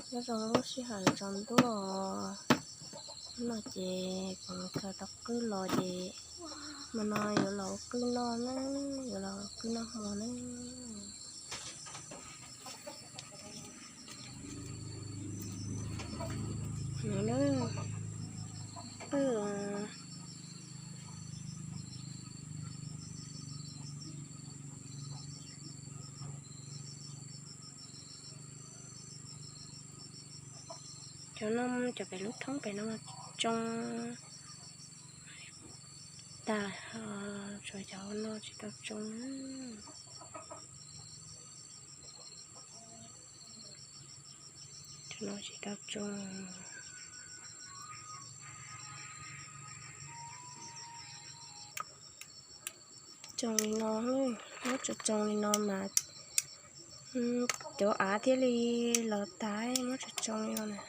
Nyob zoo lub sij hawm tsaus ntuj no ces kuv mus khaws tau qwj los ces hmo no yuav los ua qwj noj na, yuav los ua qwj noj hmo na. Qwj, cov no cov pem lub thoob pem no tsoo tag, tshuav cov no tsis tau tsoo. Cov no tsis tau tsoo. Tsoo li no, muab tsoo tsoo li no mas cov av thiaj li los tag, muab tsoo tsoo li no na.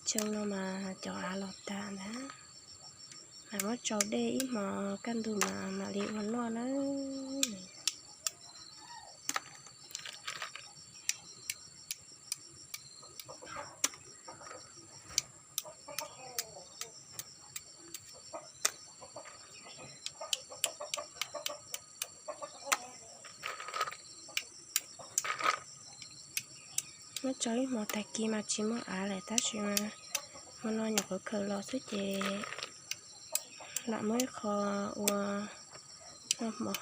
Tsoo no mas cov av los tag ntag. Mas muab tsau dej ib hmos kaj ntug mas mam li ua noj nawb. Muab tsau ib hmos tag kis mas tsis muaj av lawm tab sis mas hmo no nyuam qhuav khaws los xwb ces lam muab ib qho ua noj hmo.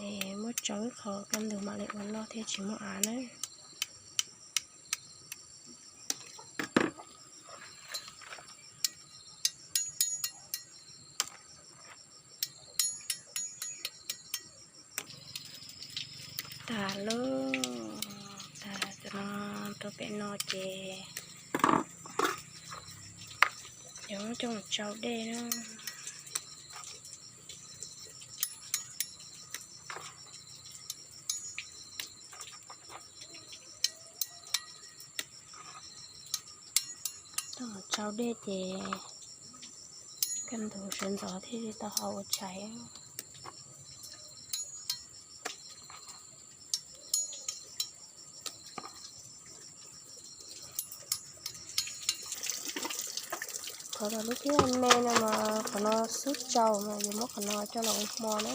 Es muab tsau ib qho kaj ntug mam li ua noj thiaj tsis muaj av nawb. Tag lauj, tag cov no rau pem no ces yuav muab coj mus tsau dej na. Coj mus tsau dej ces kaj ntug sawv ntxov thiaj li tau haus ua tshais. Qhov lub thiab me no mas qhov no xub tsau mas yuav muab qhov no coj los ua hmo na.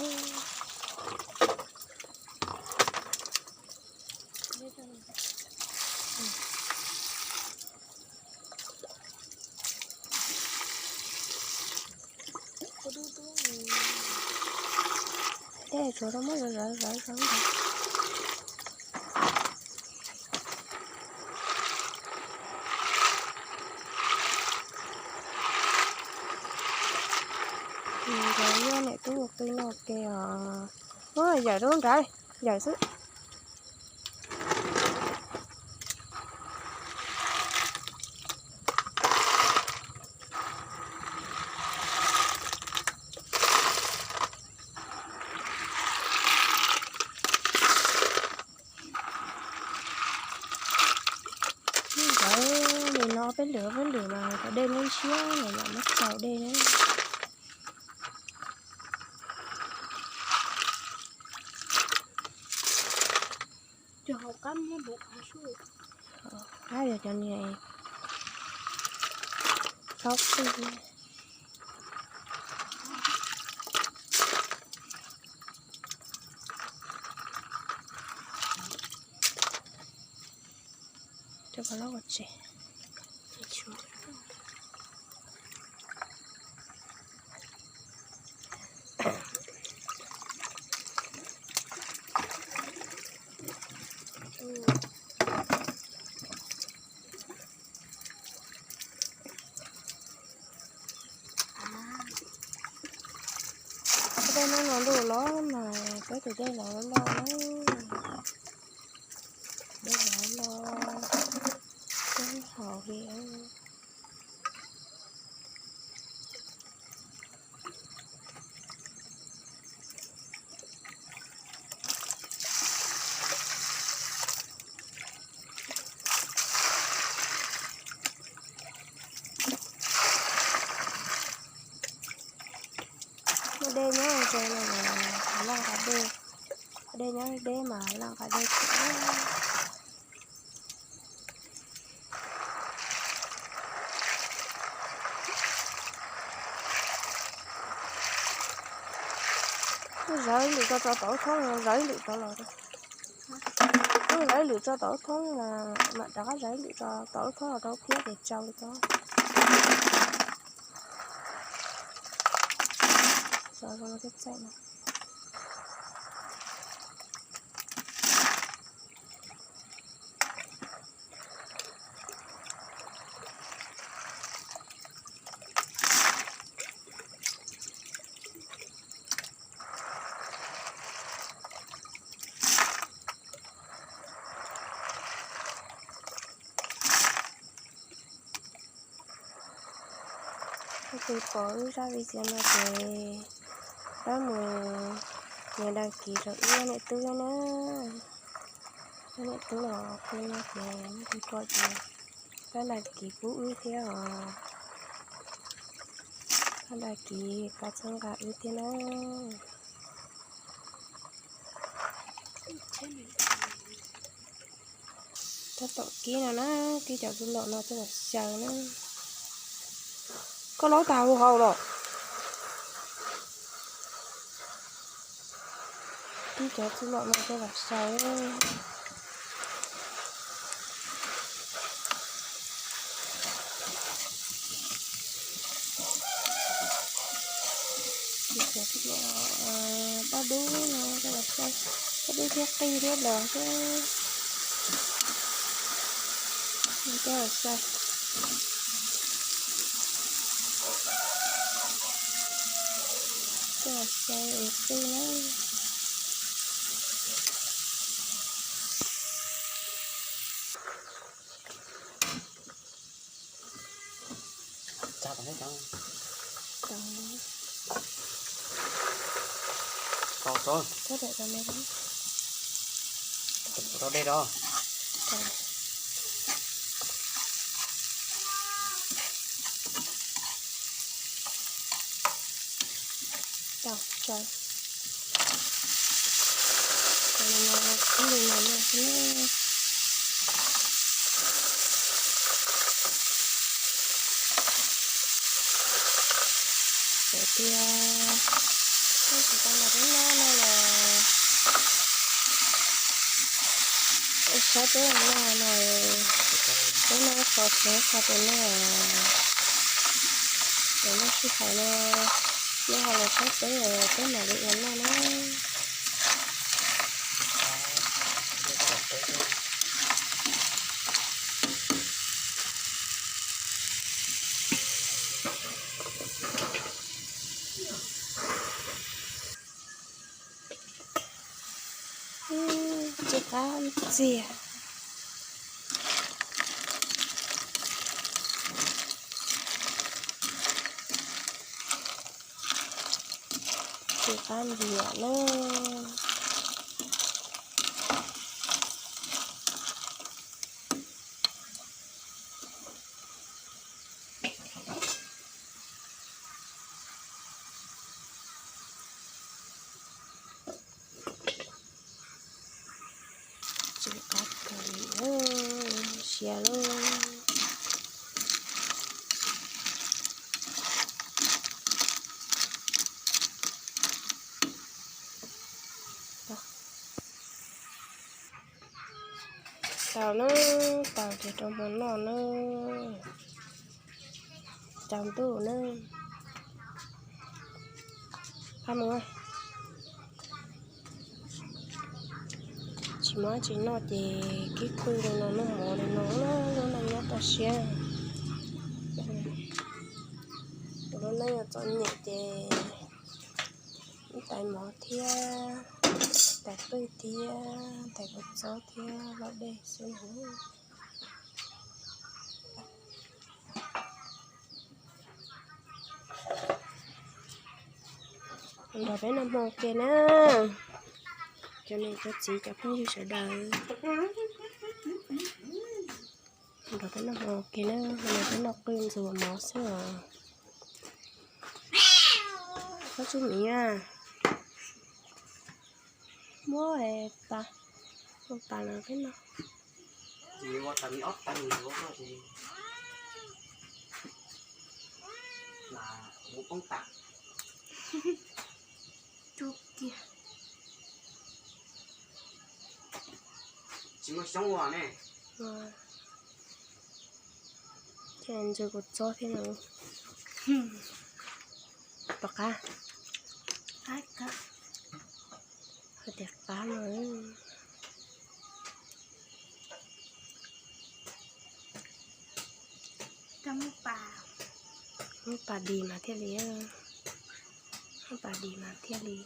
Tej tsuav rau muab zawv zawv zawv ntawd. Nkawd yog niam tub ua qwj noj ke os. Muab yawm rau nrad, yawm xwb. Ntawd nim no peb lwm peb lwm mas cov dej neb ntshiab, nim no muab tsau dej na. Qab yog cov niag tsob qwj. Cov pov loj ua tsev. Dej no no ntuj los mas peb tus dej los loj na. Dej los loj, peb haus li. Muaj dej nyob ze no mas laj nqa dej, dej nyob deb mas laj nqa dej tsis. Lwm tso, tso tom lub thoob, zawv ib lwm rov los. Wb zawv ib lwm tso tom lub thoob, mam rov qab zawv ib lwm tso tom lub thoob los rau thiab ces tsau li ko. Tso zoo thiab txaij no. Leej twg pom wb zaj video no ces pab mus nias đăng ký rau wb niam tub na. Wb niam tub los pw no ces leej twg pom ces pab đăng ký pub wb thiab os. Pab đăng ký pab txhawb nqa wb thiab na. Tab tom kib no na, kib cov txuj lom no coj los xyaw na. Koj laub tag hau hau los. Kib cov txuj lom no coj los xyaw. Kib cov txuj lom dab dub no coj los xyaw, dab dub thiab qij thiab los xwb. Coj los xyaw. Coj los xyaw es qij na. Rau dej rau. Tau, tso. Ib li no no xwb. Hais tias, tab sis tau los peb noj no los, saib peb noj no, peb noj qhov tsev qhov tus noj, tus noj sij hawm no, noj ho los saib peb, peb mam li ua noj na. Tsis qab ntxiag. Tsis qab ntxiag na. Tsis qab kawg li, siav lawm. Tau na, tau ces rau hmo noj na. Tsaus ntuj na. Qab mus. Tsis muaj tsis noj ces kib kwj li no, noj mov li no, lub neej nyob toj siab. Tus lub neej txom nyem ces ib tais mov thiab, tais qwj thiab, tais kua txob thiab, hlais dej xwb na. Nrog peb noj hmo ua ke na, cov niam cov txiv cov phooj ywg sawv daws. Nrog peb noj hmo ua ke na, hmo no peb noj qwj ntxuag mov xwb os. Koj tsub miv a, muab tas, ua tas los peb noj. Ua tas li ob tag li ua koj ces mus poob tas. Tsub kiag. Tsis muaj xyoob ua ne. Ces ntxuag kuv txob thiab no. Tom qab. Hais tias qab no. Muab pas dis mas thiaj li, muab pas dis mas thiaj li.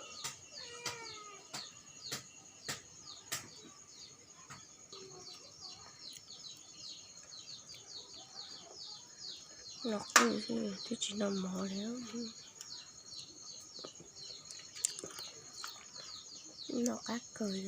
Noj qwj xwb twb tsis noj mov li. Noj qab kawg li.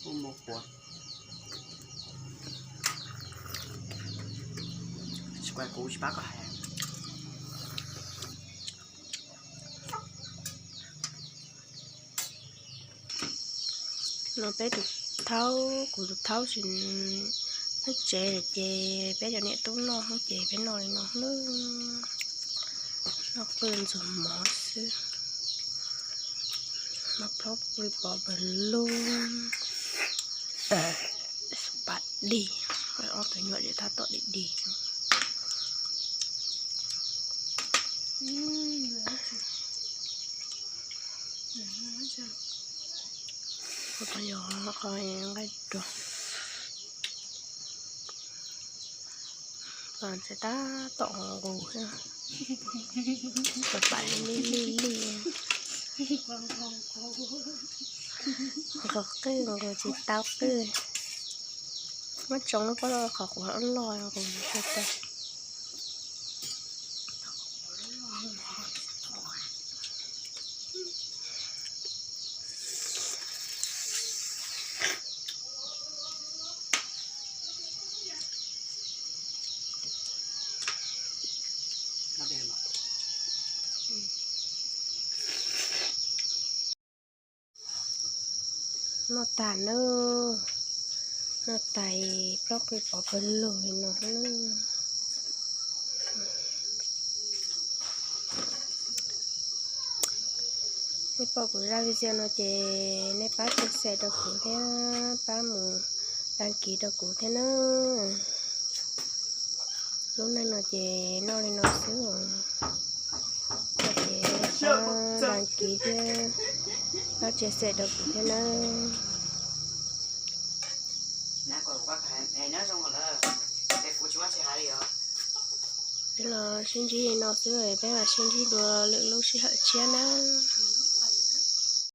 Ua mus quav. Tsis kuv tsis pab koj hais. No peb tus thaub, kuv tus thaub tsis nyob tsev lawm ces peb cov niam tub noj ces peb noj li no xwb. Noj qwj ntxuag mov xwb. Noj plaub qwj pov pawg lug. Pas dig, ob tug nyuam li tab tom dig dig. Qhov yog qhov nqaij ruag. Ces tab tom nqus, pam pam li li li. Nqus qwj nqus tsis tau qwj. Muab tsoo lub pob loj qhov quav loj nqus tsis tau. Noj tas nawb, noj tas plaub qwj pov pawg lug li no. Nej pom kuv zaj video no ces nej pab share rau kuv thiab pab mus đăng ký rau kuv thiab nawb. Lub neej no ces noj li no xwb os. Ces pab đăng ký thiab pab share rau kuv thiab nawb. Peb los sib ntsib li no xwb, peb mam sib ntsib dua lwm lub sij hawm tshiab nawb.